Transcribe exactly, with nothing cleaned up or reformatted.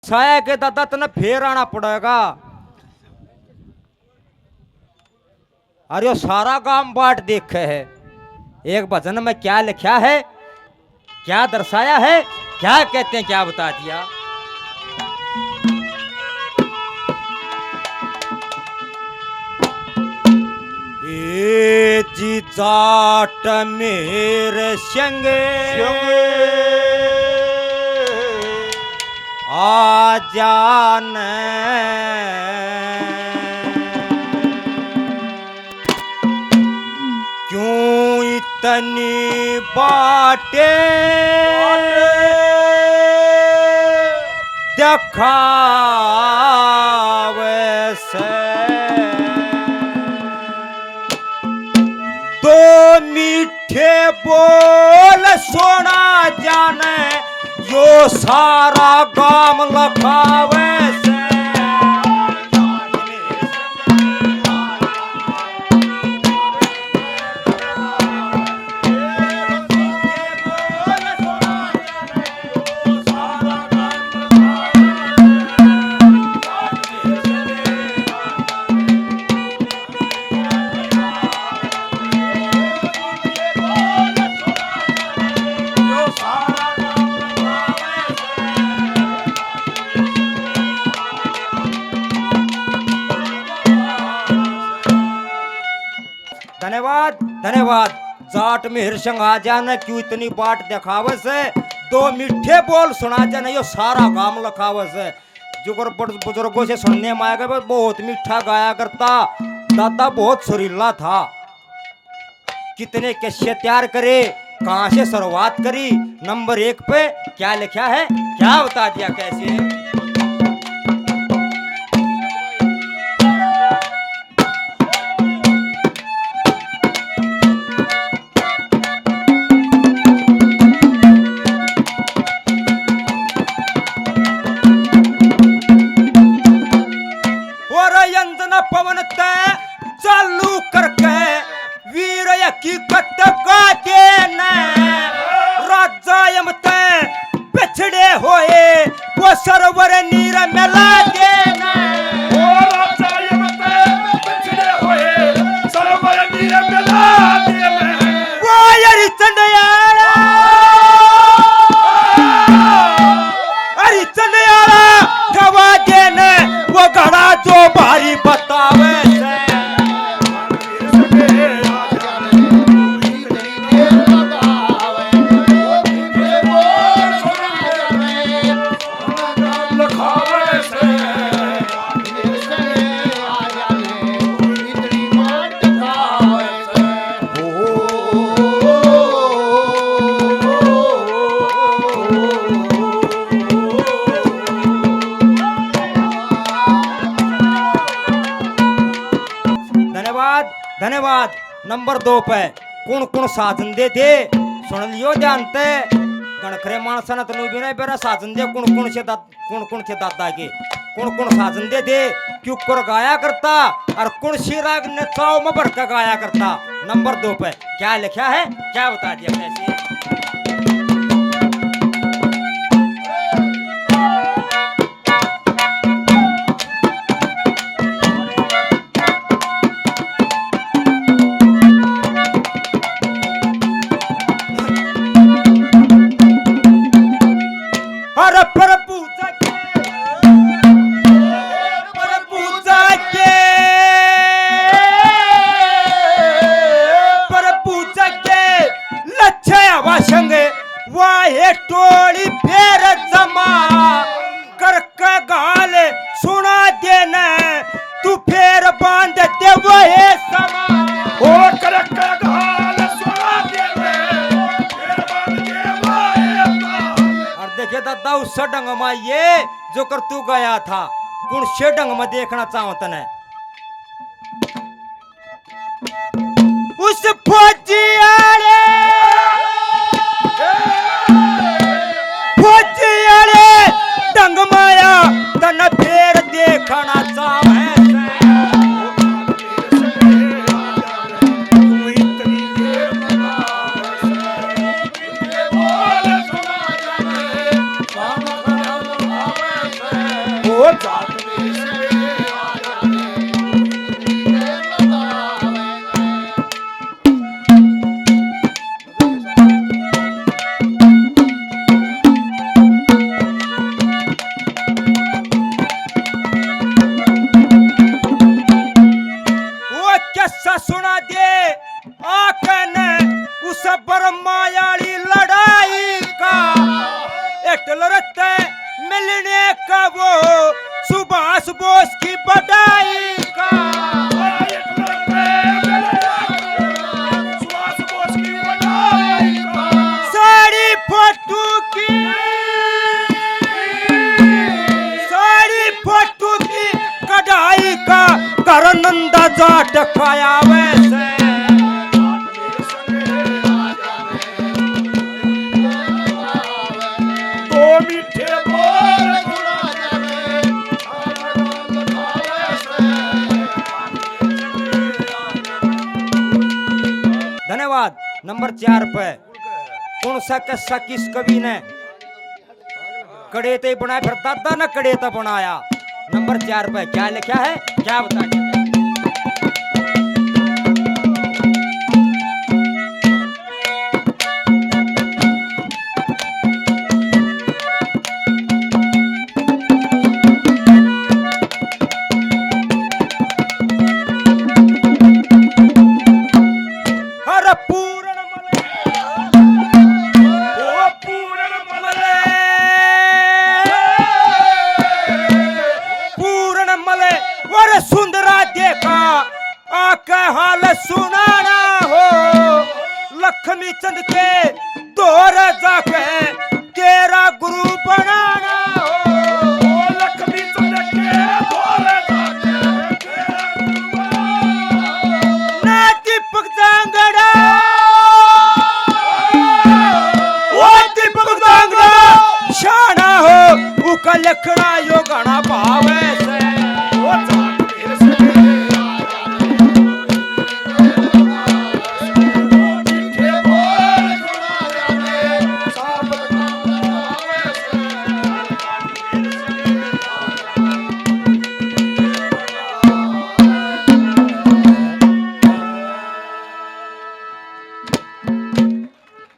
उठाया के दादा तन्ने फेर आना पड़ेगा। अरे यो सारा गांव बाट देखे है, एक भजन में क्या लिखा है, क्या दर्शाया है, क्या कहते हैं, क्या बता दिया। ए जी जाट मेर संग आ जान, क्यों इतनी बाटे दिखावे से। दो मीठे बोल सुना जाने, यो सारा गाम लखावे से। धन्यवाद, धन्यवाद। जाट मेहर संग आ जाने, क्यों इतनी बाट दिखावे से। दो मीठे बोल सुना जाने, यो सारा गाम लखावे से। जुगर बुज-, बुजुर्गों से सुनने में आएगा, बहुत मीठा गाया करता, दादा बहुत सुरीला था। कितने कैसे तैयार करे, कहाँ से शुरुआत करी, नंबर एक पे क्या लिखा है, क्या बता दिया कैसे। और अंजन पवन तै चालू करके वीर हकीकत गा देन। राजा यम तै पिछड़े होए वो सरवर नीर मिला देन। ओ राजा यम तै पिछड़े होए सरवर नीर मिला देन। वो हरिचंद यारा, हरिचंद यारा गवा देन, वो घड़ा जो भारी बतावे से। धन्यवाद, धन्यवाद। नंबर दो पे कुण कुण साजन दे थे, सुन लियो जानते। गणखरे मानसा ने तनु बिना बेरा साजन दे कुण कुण से दा-, कुण कुण थे दादा के, कुण कुण साजन दे थे, क्यों कर गाया करता और कुण सी राग ने चाव में भर के गाया करता। नंबर दो पे क्या लिखा है, क्या बता दिया कैसे। अरे प्रभु जागे, प्रभु जागे, प्रभु जागे, लच्छे हवा संग वाहे टोली फेर जमा। करके घाल सुना देना, तू फेर बांध दे वहे समा। ओ करके घाल सुना देना, फेर बांध दे वहे समा। और देखे दादा, उससे ढंग में ये जो कर तू गया था, कौन से ढंग में देखना चाहो तने? उस फौजी आले, फौजी आले ढंग माया तन फेर देखना चाहे। वो किस्सा सुना दे आके ने उस ब्रह्मा आली लड़ाई का। हिटलर ते मिलने का वो सुभाष बोस की बधाई का। सारी फोटू की, सारी फोटू की कढ़ाई का कर नंदा जाट खाया वैसे। दो मीठे बोल सुना दे। धन्यवाद। नंबर चार पे कौन सा किस्सा किस कवि ने कड़े ते बनाया, फिर दादा ने कड़े ते बनाया। नंबर चार पे क्या लिखा है, क्या बता। अरे पूरण मले, ओ पूरण मले, पूरण मले, अरे सुंदरा देखा आके हाल सुनाना हो, लक्ष्मी चंद के दौर जाके